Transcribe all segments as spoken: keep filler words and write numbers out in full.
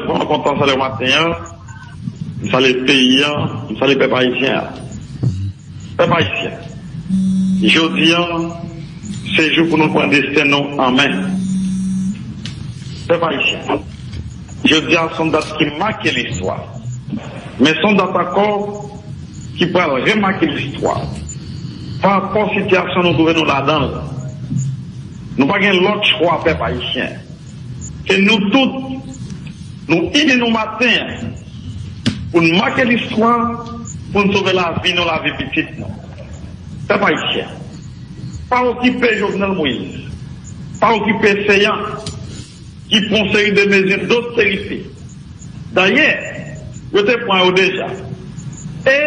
Mwen kontan salye w maten an. M salye peyi an. M salye pèp ayisyen an. Pèp ayisyen, jodi an, se jou pou nou pran desten nou an men. Pèp ayisyen, jodi a se yon dat ki make listwa. Men se yon dat ankò ki pral remake listwa. Pa rapò sitiyasyon nou twouve nou ladan l. Nou pa gen lòt chwa, pèp ayisyen. Ke nou tout, nou ini nou maten an, pou n make listwa, pou n sove lavi nou, lavi pitit nou. Pèp ayisyen, pa okipe Jovenel Moïse, pa okipe Seant, ki pran seri de mezi dosterite. Dayè, yo te pran yo deja. E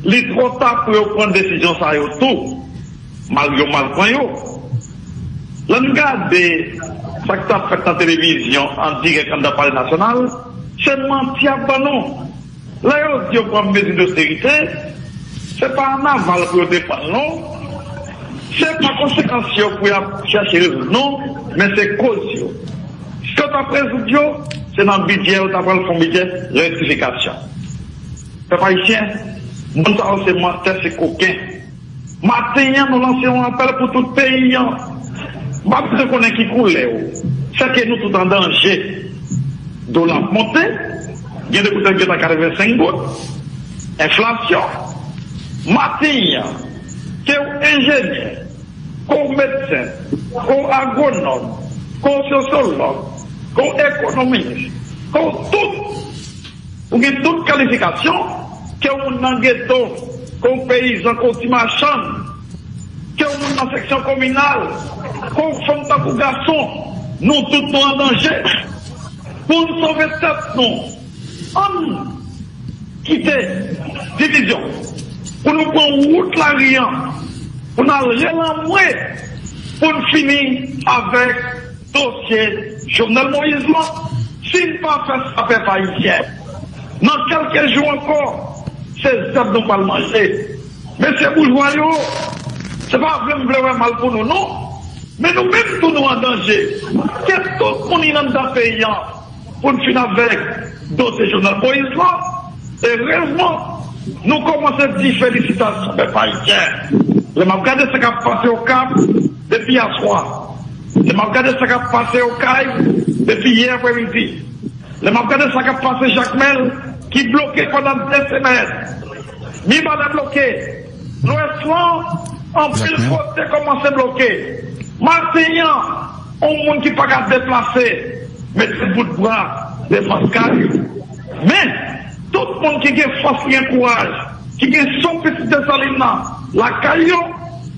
li twò ta pou yo pran desizyon sa yo tou. Mal yo mal pran yo. Lè n gade sa k t ap fèt nan televizyon an dirèk anndan Palè Nasyonal, se manti y ap ban nou. Lè yo di yo pran mezi dosterite, se pa an aval pou yo te pran l non. Se pa konsekans yo pou y ap chèche rezoud non, men se koz yo. Si yo t ap rezoud yo, se nan bidjè yo ta pral fè yon bidjè rektifikasyon. Pèp ayisyen, moun sa yo se mantè, se koken. Maten an, nou lanse yon apèl pou tout peyi an. M pa bezwen konnen ki koulè w. Sèke nou tout an danje. Dola ap monte, gen de kote l gentan katrevensenk goud. Enflasyon. Maten an, ke w enjenyè, ke w medsen, ke w agwonòm, ke w sosyològ, ke w ekonomis, ke w tout Ou gen tout kalifikasyon, ke w moun nan geto, ke w peyizan, ke w ti machann, ke w moun nan seksyon kominal, ke w fanm tankou gason, nou tout nou an danje. Pou n sove tèt nou, ann kite divizyon. Pou nou pran wout lari an, pou n al relanmwe, pou n fini avèk dosye Jovenel Moïse lan, si n pa fè sa, pèp ayisyen, nan kèlke jou ankò, se zèb nou pral manje. Mesye boujwa yo, se pa vle m vle wè mal pou nou, non. Men nou menm tou nou an danje. Ke tout moun ki anndan peyi an pou n fin avèk dosye Jovenel Moïse lan. Erezman, nou kòmanse di felisitasyon pèp ayisyen. Lè m ap gade sa k ap pase Okap depi yèswa, lè m ap gade sa k ap pase Okay depi yè aprèmidi, lè m ap gade sa k ap pase Jakmèl ki bloke pandan de semèn, Mibalè bloke, Lwès lan, anpil kote kòmanse bloke. Maten an, yon moun ki pa ka deplase, mete bout bra devan kay. Men, tout moun ki gen fòs, ki gen kouraj, ki gen son pitit Desalin nan lakay yo,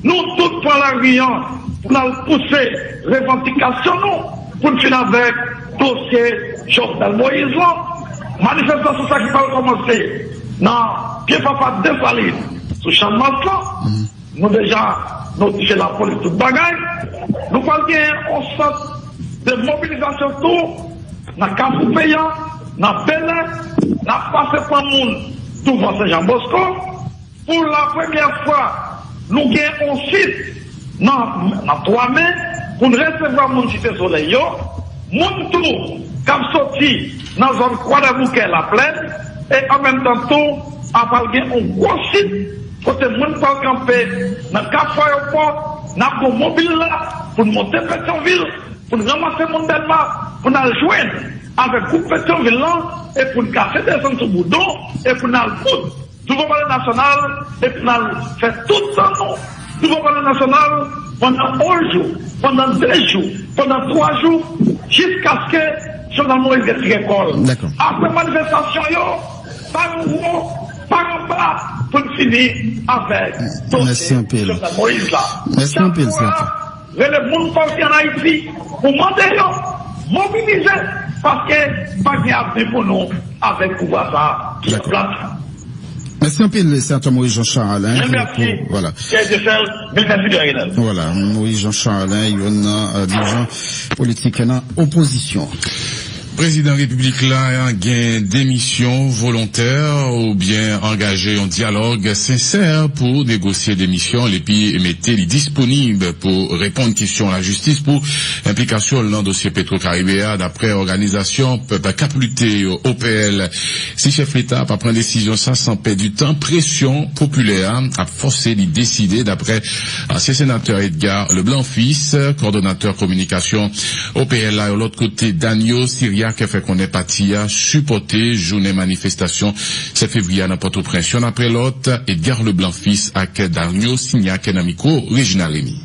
nou tout pran lari an pou n al pouse revandikasyon nou pou n fin avèk dosye Jovenel Moïse lan. Manifestasyon sa ki pral kòmanse nan pye papa Desalin sou Channmas lan. Nou deja notifye lapolis tout bagay. Nou pral gen yon sant de mobilizasyon tou nan Kafou Peyan, nan Bèlè, n ap pase pran moun douvan Sen Jan Bosko. Pou la premyè fwa, nou gen yon sit nan, nan Twa Men pou n resevwa moun Site Solèy yo, moun tou k ap soti nan zòn Kwadèboukè, Laplèn, e an menm tan tou, a pral gen yon gwo sit kote moun pral kanpe nan Kafou Ayewopò, n ap gon mobil la pou n monte Petyonvil, pou n ranmase moun Dèlma, pou n al jwenn avèk gwoup Petyonvil lan, e pou n kase desann sou Boudon, e pou n al bout douvan Palè Nasyonal, e pou n al fè tout tan nou douvan Palè Nasyonal pandan onz jou, pandan de jou, pandan twa jou, jiskaske Jovenel Moïse retire kò l. Dakò. Apre manifestasyon yo, pa anwo, pa anba, pou n fini avèk dosye Jovenel Moïse la. Mèsi anpil, senatè. Rele moun pa w ki ann Ayiti pou mande yo mobilize, paske pa gen avni pou nou avèk pouvwa sa a ki an plas la. Mèsi anpil, senatè Moïse Jean Charles. Hein, pou, pou, vwala. Vwala, Moïse Jean Charles, hein, youn nan, euh, dirijan politik nan opozisyon. Prezidan repiblik la gen demisyon volontè oubyen angaje yon dyalòg sensè pou negosye demisyon l epi mete li disponib pou reponn kesyon lajistis pou enplikasyon l nan dosye Petro Caribe a, daprè òganizasyon pèp k ap lite yo, O P L. Si chèf leta pa pran desizyon sa san pèdi tan, presyon popilè a ap fòse li deside, daprè ansyen senatè Edgar Leblanc Fils, kòdonatè kominikasyon O P L la. Yon lòt kote, Danio Siriac fè konnen pati a sipòte jounen manifestasyon sèt fevriye a nan Pòtoprens. Yonn apre lòt, Edgar Leblanc Fils ak Danio Siriac nan mikwo Reginald Remy.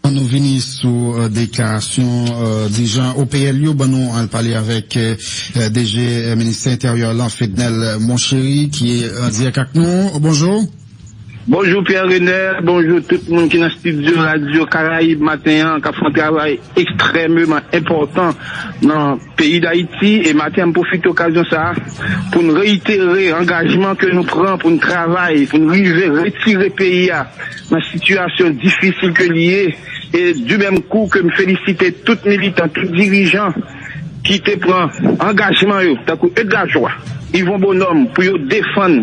An nou vini sou, euh, deklarasyon, euh, dirijan O P L yo. Ban nou al pale avèk, euh, D G Ministè Enteryè lan, Fednel Monchéry, ki an dirèk ak nou. Bonjou. Bonjou Pierre Renel, bonjou tout moun ki nan estidyo Radyo Karayib maten an, k ap fè yon travay ekstrèmeman enpòtan nan peyi Dayiti. E maten an, m pwofite okazyon sa a pou n reyitere angajman ke nou pran pou n travay, pou n rive retire peyi a nan sitiyasyon difisil ke li ye. E di menm kou ke m felisite tout militan, tout dirijan ki te pran angajman yo, tankou Edgar Joie, Yvon Bonhomme, pou yo defann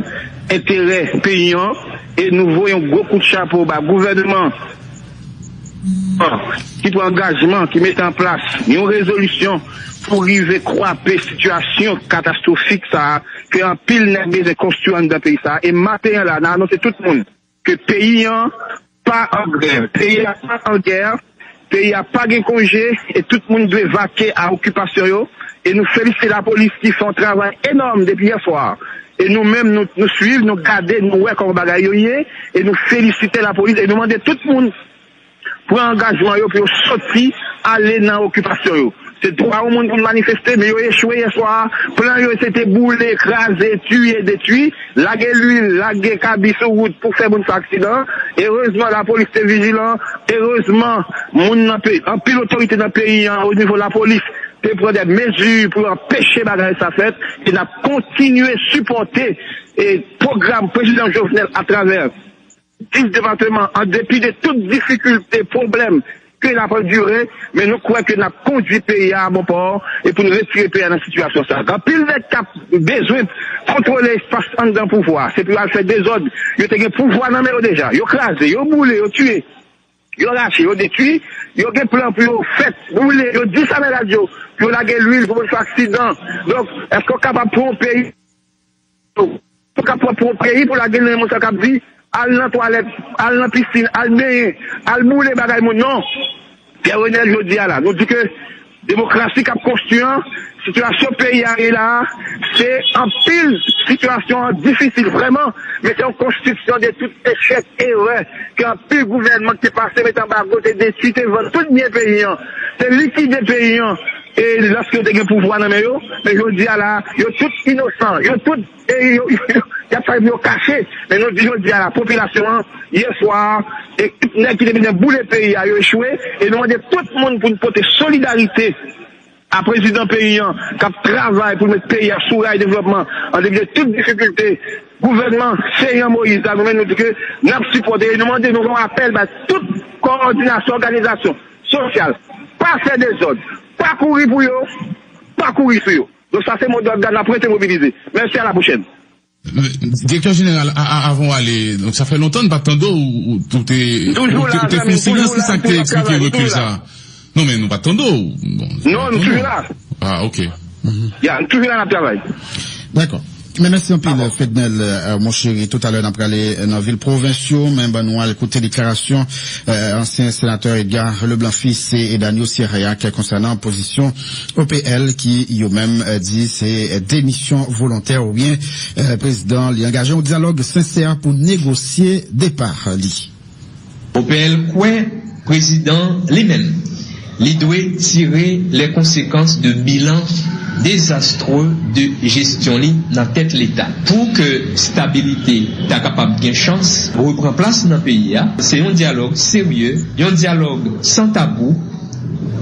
enterè peyi an. E nou voye yon gwo kout chapo ba gouvènman an ki pran angajman, ki mete an plas yon rezolisyon pou rive kwape sitiyasyon katastwofik sa a, ke anpil nèg bezwen konstwi anndan peyi sa a. E maten an la, n a anonse tout moun ke peyi an pa an grèv, peyi a pa an gè, peyi a pa gen konje, e tout moun dwe vake a okipasyon yo. E nou felisite lapolis ki fè yon travay enòm depi yè swa. E nou menm, nou, nou swiv, nou gade, nou wè kòman bagay yo ye, e nou felisite lapolis, e nou mande tout moun pran angajman yo pou yo soti ale nan okipasyon yo. Se dwa yon moun pou l manifeste, men yo echwe yè swa. Plan yo se te boule, kraze, tiye, detwi, lage lwil, lage kabi sou wout pou fè moun fè aksidan. Erezman, lapolis te vijilan. Erezman, moun nan peyi, anpil otorite nan peyi an, o nivo lapolis, te pran de mezi pou anpeche bagay sa fèt. E n ap kontinye sipòte, e, pwogram prezidan Jovenel atravè dis depatman, an depi de tout difikilte, pwoblèm ke n ap andire, men nou kwè ke n ap kondui peyi a a bon pò e pou n retire peyi a nan sitiyasyon sa a. Gen anpil nèg k ap bezwen kontwole espas anndan pouvwa a. Se pou yo al fè dezòd. Yo te gen pouvwa nan men yo deja. Yo kraze, yo boule, yo tiye, yo rache, yo detwi, yo gen plan pou yo fèt, boule, yo di sa nan radyo, pou yo lage lwil, pou moun fè aksidan. Donk, èske w kapab pran yon peyi Pou ka pran pou yon peyi pou lage nan men moun sa k ap di, al nan twalèt, al nan pisin, al benyen, al boule bagay moun. Non. Pierre Renel, jodi a la, nou di ke demokrasi k ap konstwi an, sitiyasyon peyi a ye la a, se anpil sitiyasyon an difisil vrèman, men se yon konstriksyon de tout echèk, erè, ke anpil gouvènman ki te pase, mete anba gwo, te detwi, te vann tout byen peyi an, te likide peyi an, e lòske yo te gen pouvwa nan men yo, men jodi a la, yo tout inosan, yo tout e yo, yo, y ap fè pou yo kache. Men nou di jodi a la popilasyon an, yè swa, e tout nèg ki te vin boule peyi a, yo echwe. E nou mande tout moun pou n pote solidarite a prezidan peyi an, k ap travay pou met peyi a sou ray devlòpman, an depi de tout difikilte. Gouvènman Seyan Moyiz la, nou menm nou di ke n ap sipòte. E nou mande, nou fè yon apèl bay tout kowòdinasyon, òganizasyon sosyal, pa fè dezòd, pa kouri pou yo, pa kouri sou yo. Donk sa se mo dòd la, n ap rete mobilize. Mèsi, a la pwochèn. Direktè jeneral, a, a, avan w ale, donk sa fè lontan n pa t tande w, ou, ou te, ou te, ou te fè yon silans, ki sa k te eksplike rekil sa a? Non, men nou pa t tande w. Bon, non, nou toujou la. Ah, ok. Ya, nou toujou la, n ap travay. Dakò. Men mèsi anpil, Fednel, euh, Monchéry. Toutalè, n ap prale nan vil pwovens yo, men ban nou al koute deklarasyon, euh, ansyen senatè Edgar Leblanc Fils e, e Danio Siriac konsènan pozisyon O P L ki, yo menm, euh, di se demisyon volontè oubyen, euh, prezidan li angaje yon dyalòg sensè pou negosye depa li. O P L kwè prezidan li menm, li dwe tire les conséquences de bilan dezastre de jesyon li nan tèt Leta. Pou ke stabilite ta kapab gen chans repran plas nan peyi a, se yon dyalòg serye, yon dyalòg san tabou,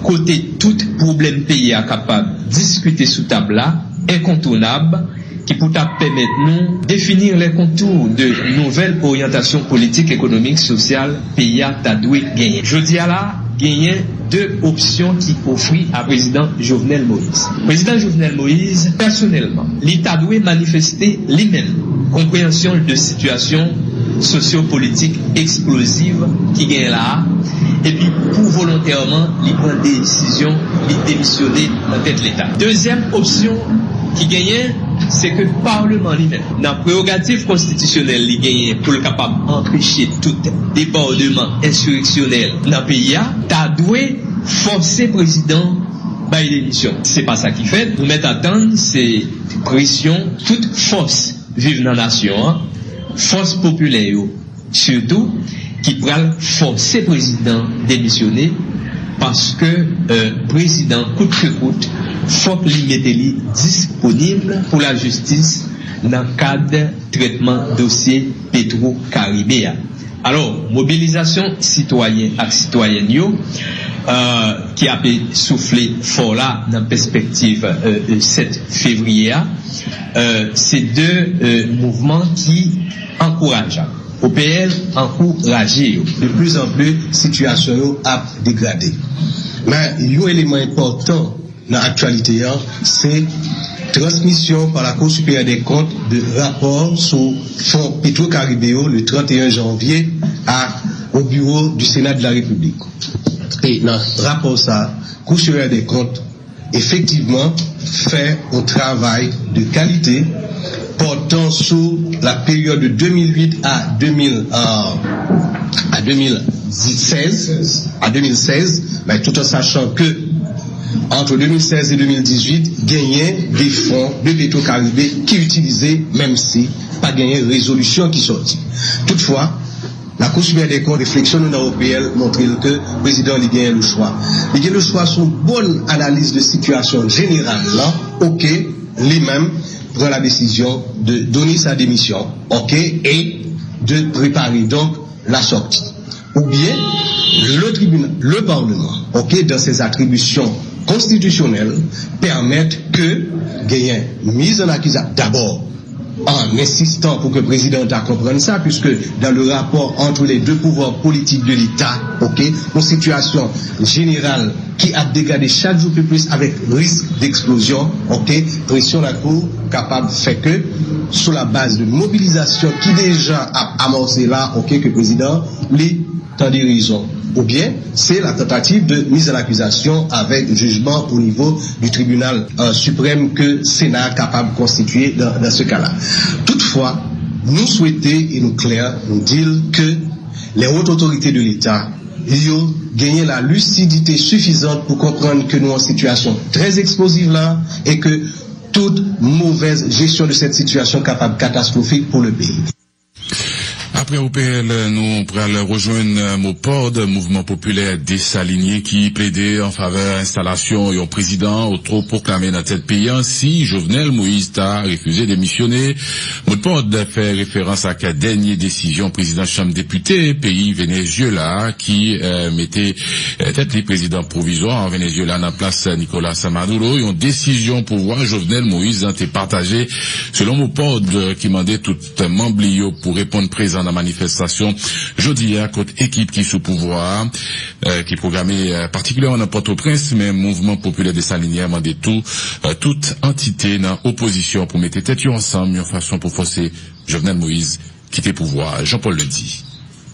kote tout pwoblèm peyi a kapab diskite sou tab la, enkontounab, ki pou ta pèmèt nou définir les contours de nouvelle orientation politique, économique, sociale peyi a ta dwe genyen. Jodi a la, Genyen de opsyon ki ofri a Prezidan Jovenel Moïse. Prezidan Jovenel Moïse, pèsonèlman, li ta dwe manifeste li menm konpreyansyon l de sitiyasyon sosyopolitik eksploziv ki genyen la a, epi pou volontèman li pran desizyon, li demisyone nan tèt Leta. Dezyèm opsyon ki genyen, se ke Palman li menm, nan prerogativ konstitisyonèl li genyen pou l kapab anpeche tout debòdman ensireksyonèl nan peyi a, ta dwe fòse prezidan bay demisyon. Se pa sa ki fèt. Nou mèt atann se presyon tout fòs viv nan nasyon an, fòs popilè yo sitou, ki pral fòse prezidan demisyone, paske, euh, prezidan, kout ke kout, fòk li mete li disponib pou lajistis nan kad trètman dosye Petro Karibe a. Alò, mobilizasyon sitwayen ak sitwayèn yo, euh, ki ape soufle fò la nan pèspektiv, euh, euh, sèt fevriye a, euh, se de, euh, mouvman ki ankourajan. O P L ankouraje yo. De plus en plus, sitiyasyon yo ap degrade. Men, yon eleman enpòtan nan aktyalite a, se transmisyon pa la Cour supérieure des comptes de rapò sou fon Petro Caribe yo le trente et un janvier à, au bureau du Sénat de la République. E nan rapò sa, Cour supérieure des comptes efektivman fè yon travay de kalite pòtan sou la période de deux mille huit à deux mille, euh, à deux mille seize, à deux mille seize, mais tout en sachant que entre deux mille seize et deux mille dix-huit, genyen de fon de Petro Caribe ki itilize, menm si pa genyen rezolisyon ki sòti. Toutfwa, Lakou Sipèryè dè Kont, refleksyon nou nan O P L montre l ke prezidan li genyen le chwa. Li gen le chwa sou bòn analiz de sitiyasyon jeneral lan, oke, li menm pran la desizyon de donner sa démission, oke, et de préparer donc la sortie. Oubyen, le tribunal, le Parlement, oke, dans ses attributions constitutionnelles, permettre que genyen miz an akizasyon, dabò, en insistant pour que le président ta konprann sa, puisque dans le rapport entre les deux pouvoirs politiques de l'État, oke, yon sitiyasyon jeneral ki ap degrade chak jou pi plis avèk risk d'explosion, oke, presyon lakou kapab fè ke, sou la baz de mobilizasyon ki deja ap amòse la, oke, ke prezidan li tande rezon. Oubyen, se la tentative de mise en accusation avec jugement au niveau du tribunal, euh, suprême que Sénat kapab konstitye dans, dans ce cas-là. Toutfwa, nou swete e nou klè, nou di l ke les hautes autorités de l'État, yo genyen la lucidité suffisante pou konprann ke nou an sitiyasyon trè eksploziv la e ke tout mauvaise gestion de cette situation kapab catastrophique pour le pays. Apre O P L, nou pral rejwenn MOPOD, Mouvman Popilè Desalinyen, ki plede an favè enstalasyon yon prezidan otopwoklame nan tèt peyi a si Jovenel Moïse ta refize demisyone. MOPOD fè referans ak dènye desizyon prezidan Chanm Depite peyi Venezyela ki, eh, mete, eh, tèt li prezidan pwovizwa Venezyela nan plas Nicolas Maduro, yon desizyon pouvwa Jovenel Moïse te pataje, selon MOPOD, ki mande tout manm li yo pou reponn prezan nan manifestasyon jodi a kont ekip ki sou pouvwa a, eh, ki pwograme, eh, patikilyèman nan Pòtoprens, men Mouvman Popilè Desalinyen mande tou, eh, tout antite nan opozisyon pou mete tèt yo ansanm yon fason pou fòse Jovenel Moïse kite pouvwa a. Jean Paul Ledy.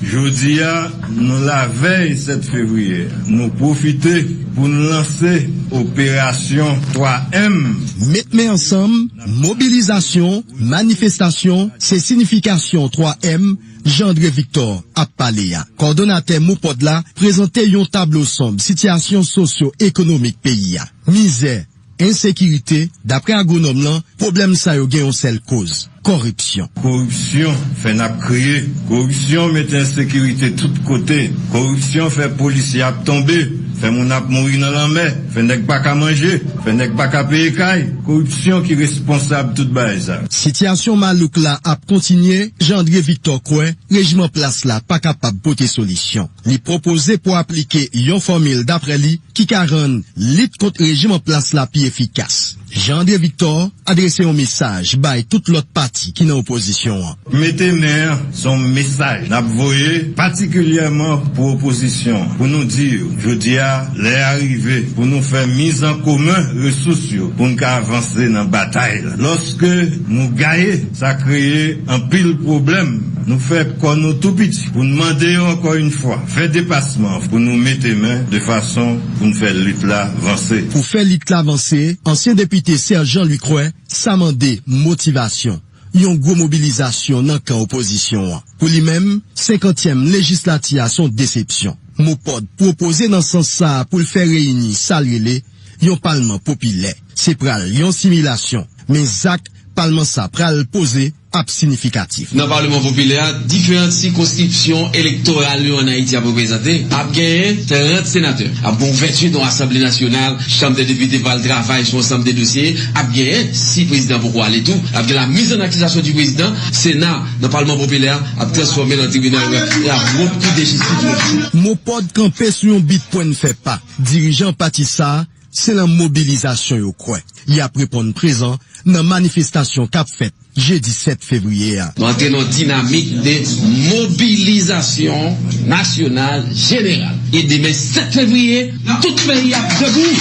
Jodi a, nou lavèy sèt fevriye, nou pwofite pou n lanse operasyon twa M. Met men ansanm, mobilizasyon, manifestasyon, se siyifikasyon twa M, Jean André Victor ap pale a. Kòdonatè MOPOD la prezante yon tablo sonb sitiyasyon sosyo-ekonomik peyi a. Mizè, ensekirite, daprè agwonòm lan, pwoblèm sa yo gen yon sèl koz, kòripsyon. Kòripsyon fè n ap kriye. Kòripsyon mete ensekirite tout kote. Kòripsyon fè polisye ap tonbe, fè moun ap mouri nan lanmè, fè nèg pa ka manje, fè nèg pa ka peye kay. Kòripsyon ki responsab tout bagay sa. Sitiyasyon malouk la ap kontinye, Jean André Victor kwè rejim an plas la pa kapab pote solisyon. Li pwopoze pou aplike yon fòmil, daprè li, ki ka rann lit kont rejim an plas la pi efikas. Jean André Victor adrese yon mesaj bay tout lòt pati ki nan opozisyon an. Mete men an se yon mesaj n ap voye patikilyèman pou opozisyon an, pou nou di yo, jodi a, lè a rive pou nou fè miz an komen resous yo pou n ka avanse nan batay la. Lòske nou gaye, sa kreye anpil pwoblèm. Nou fè kò nou tou piti pou n mande yo ankò yon fwa, fè depasman pou nou mete men de fason pou n fè lit la vanse. Pou fè lit la vanse, ansyen depite Serge Jean Louis kwè sa mande motivasyon, yon gwo mobilizasyon nan kan opozisyon an. Pou li menm, senkantyèm lejislati a se yon desepsyon. MOPOD pwopoze nan sans sa a pou l fè reyini sa l rele yon palman popilè. Se pral yon similasyon, men zak palman sa pral poze ap sinifikatif. Nan Palman Popilè a, diferan sikonskripsyon elektoral yo ann Ayiti ap reprezante, ap genyen trant senatè, ap gen yon venntuit nan Asanble Nasyonal, Chanm dè Depite pral travay sou ansanm de dosye, ap genyen, si prezidan poko ale tou, ap gen la mise en accusation du président, Sena nan Palman Popilè a ap transfòme l an tribinal, la Haute Cour de Justice. MOPOD kanpe sou yon bit pwen n fè pa. Dirijan pati sa a, se nan mobilizasyon yo kwè. Y ap reponn prezan nan manifestasyon k ap fèt jedi sèt fevriye a. Nou antre nan yon dinamik de mobilizasyon nasyonal jeneral. E demen sèt fevriye, tout peyi ap debou.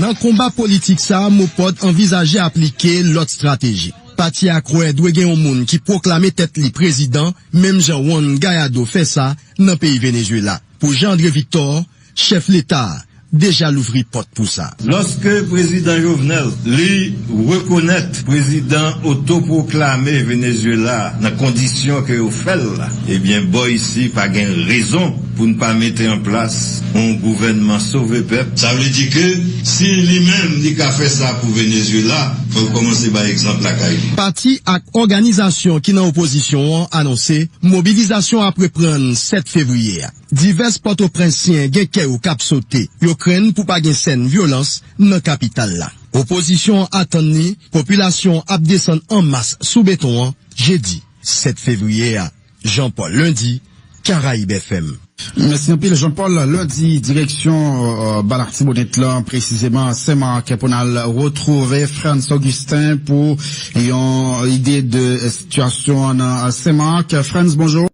Nan konba politik sa a, MOPOD anvizaje aplike lòt estrateji. Pati a kwè dwe gen yon moun ki pwoklame tèt li prezidan, menm jan Juan Guaido fè sa nan peyi Venezuela. Pou Jean André Victor, chèf Leta a deja louvri pòt pou sa. Lòske Prezidan Jovenel, li rekonèt prezidan otopwoklame Venezuela nan kondisyon ke yo fè l la, ebyen, bò isi pa gen rezon pou n pa mete an plas yon gouvènman sove pèp. Sa vle di ke si li menm li ka fè sa pou Venezuela, fò l kòmanse bay egzanp lakay li. Pati ak òganizasyon ki nan opozisyon an anonse mobilizasyon ap reprann sèt fevriye a. Divès Pòtoprensyen gen kè yo k ap sote. Yo krenn pou pa gen sèn vyolans nan kapital la. Opozisyon an atann ni popilasyon ap desann an mas sou beton an jedi sèt fevriye a. Jean Paul Lundi, Caraïbes F M. Mèsi anpil, Jean Paul Lundi, direksyon, euh, Ba Latibonit lan, presizeman Senmak, pou n al retwouve Frantz Augustin pou yon ide de sitiyasyon an nan Senmak. Frantz, bonjou.